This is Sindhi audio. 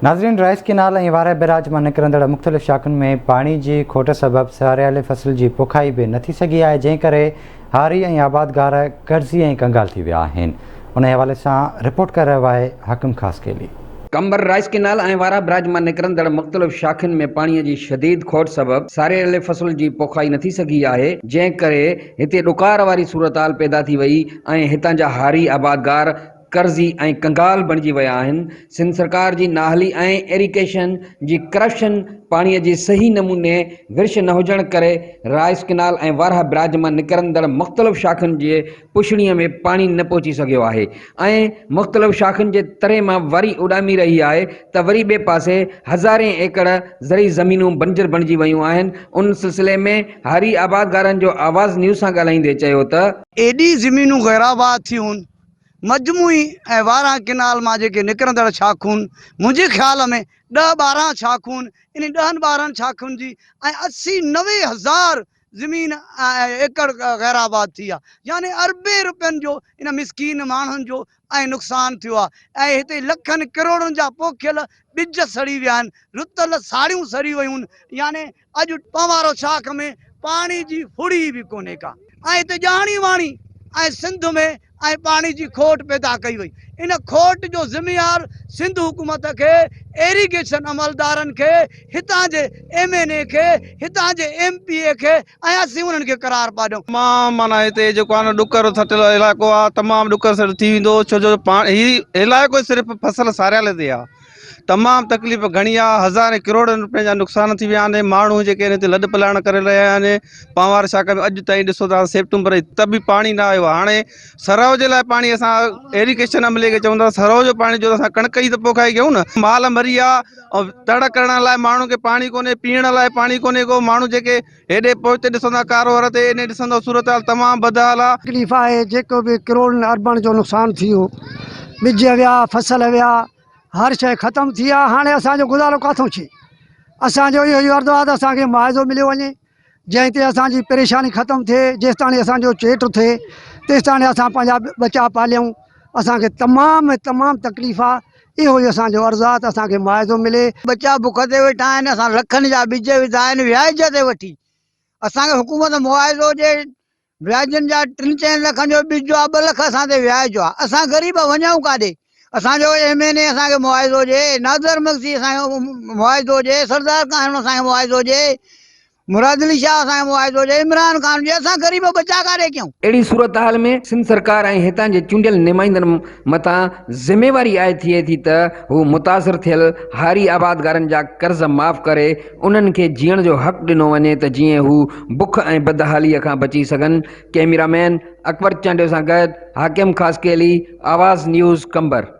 ناظرين رائيس ڪينال ۽ وارهه بئراج مان نڪرندڙ مختلف شاخن ۾ پاڻي جي کوٽ سبب ساريالي فصل جي پوکائي به نه ٿي سگهي آهي جنهن ڪري هاري ۽ آبادگار قرضي ۽ ڪنگال ٿي ويا آهن انهي حوالي سان رپورٽ ڪري رهيو آهي حاڪم Khaskheli. Qambar rice canal ۽ Warah barrage مان نڪرندڙ مختلف شاخن ۾ پاڻي جي شديد کوٽ سبب ساريالي فصل جي پوکائي نه ٿي سگهي آهي جنهن ڪري هتي ڏڪار واري صورتحال پيدا ٿي وئي ۽ هتان جا هاري آبادگار قرضي ۽ ڪنگال بڻجي ويا آهن، سنڌ سرڪار جي نااهلي ۽ ايريگيشن جي ڪرپشن، پاڻي جي صحيح نموني ورڇ نه هجڻ ڪري رائيس ڪئنال ۽ وارهه براج مان نڪرندڙ مختلف شاخن جي پڇڙي ۾ پاڻي نه پهچي سگهيو آهي ۽ مختلف شاخن جي تري مان واري اڏامي رهي آهي ته وري ٻئي پاسي هزارين ايڪڙ زرعي زمينون بنجر بڻجي ويون آهن، ان سلسلي ۾ هاري آبادگارن جو آواز نيوز سان ڳالهائيندي چيو ته. ايڏي زمينون غيرآباد ٿيون مجموعي ۽ 12 ڪئنال مان جيڪي نڪرندڙ شاخون منهنجي خيال ۾ ڏهه 12 شاخون انهي ڏهن 12 شاخن جي ۽ 80 90 هزار زمين ۽ ايڪڙ غير آباد ٿي آ يعني اربين روپين جو ان مسڪين ماڻهن جو ۽ نقصان ٿيو آ ۽ هتي لکن ڪروڙن جا پوکيل ٻج سڙي ويا آهن رتل ساڙيون سڙي ويون يعني اڄ پنهوارو شاخ ۾ پاڻي جي ڦڙي به ڪونهي ڪا ۽ هتي ڄاڻي واڻي ۽ سنڌ ۾ ۽ پاڻي جي کوٽ پيدا ڪئي وئي ان کوٽ جو ذميوار سنڌ حڪومت کي ايريگيشن عملدارن کي هتان جي ايم اين اي کي هتان جي ايم پي اي کي ۽ اسين انهن کي قرار پيا ڏيون. تمام معنيٰ هتي جيڪو آهي نه ڏڪر سٽيل علائقو آهي تمام ڏڪر سٽ ٿي ويندو ڇو جو پاڻ هي علائقو صرف فصل ساريالي تي آهي تمام تڪليف گهڻي آ هزارين ڪروڙن روپين جا نقصان ٿي ويا آهن ماڻهو جيڪي آهن هتي لڏ پلاڻ ڪري رهيا آهن پنهوار شاخ ۾ اڄ تائين ڏسو ٿا سيپٽمبر ته به پاڻي نه آيو آهي هاڻي سرو جي لاء پاڻي اسان ايريگيشن عملي کي چون ٿا سرو جو پاڻي جو اسان ڪڻڪ ئي ته پوکائي ڪيون نه مال مري ويا ۽ تڙ ڪرڻ لاء ماڻهن کي پاڻي ڪونهي پيئڻ لاء پاڻي ڪونهي ڪو ماڻهو جيڪي هيڏي پوئتي ڏسندا ڪاروهر تي اني ڏسندا صورتحال تمام بدحال آ. تڪليف آهي جيڪو به ڪروڙن اربن جو نقصان ٿي ويو ٻج ويا فصل ويا هر شيء ختم ٿي آ هاڻي اسان جو گذارو ڪاٿون ٿئي اسان جو اهو ئي عرض آ ته اسان کي معاوضو مليو وڃي جنهن تي اسان جي پريشاني ختم ٿئي جيستاڻي اسان جو چيٽ ٿئي تيستاڻي اسان پنهنجا ٻچا پاليون اسان کي تمام ۾ تمام تڪليف آ اهو ئي اسان جو عرض آ ته اسان کي معاوضو ملي. ٻچا بک تي ويٺا آهن اسان لکن جا ٻج وڌا آهن وياج تي وٺي اسان کي حڪومت معاوضو ڏي وياجن جا ٽن چئن لکن جو ٻج آ ٻه لک اسان تي وياج آ اسان غريب وڃون ڪاڏي اسان جو ايم اين اي اسان کي معاوضو ڏي ناظر مگسي اسان کي معاوضو ڏي سردار ڪاهڻ اسان کي معاوضو ڏي مراد علي شاهه اسان کي معاوضو ڏي عمران خان ڏي اسان غريب ٻچا ڪاڏي ڪيون. اهڙي صورتحال ۾ سنڌ سرڪار ۽ هتان جي چونڊيل نمائندن مٿان ذميواري عائد ٿئي ٿي ته هو متاثر ٿيل هاري آبادگارن جا قرض معاف ڪري انهن کي جيئڻ جو حق ڏنو وڃي ته جيئن هو بک ۽ بدحاليء کان بچي سگهن، ڪئميرا مين اڪبر چانڊيو سان گڏ حاڪم خاصخيلي، آواز نيوز، قمبر.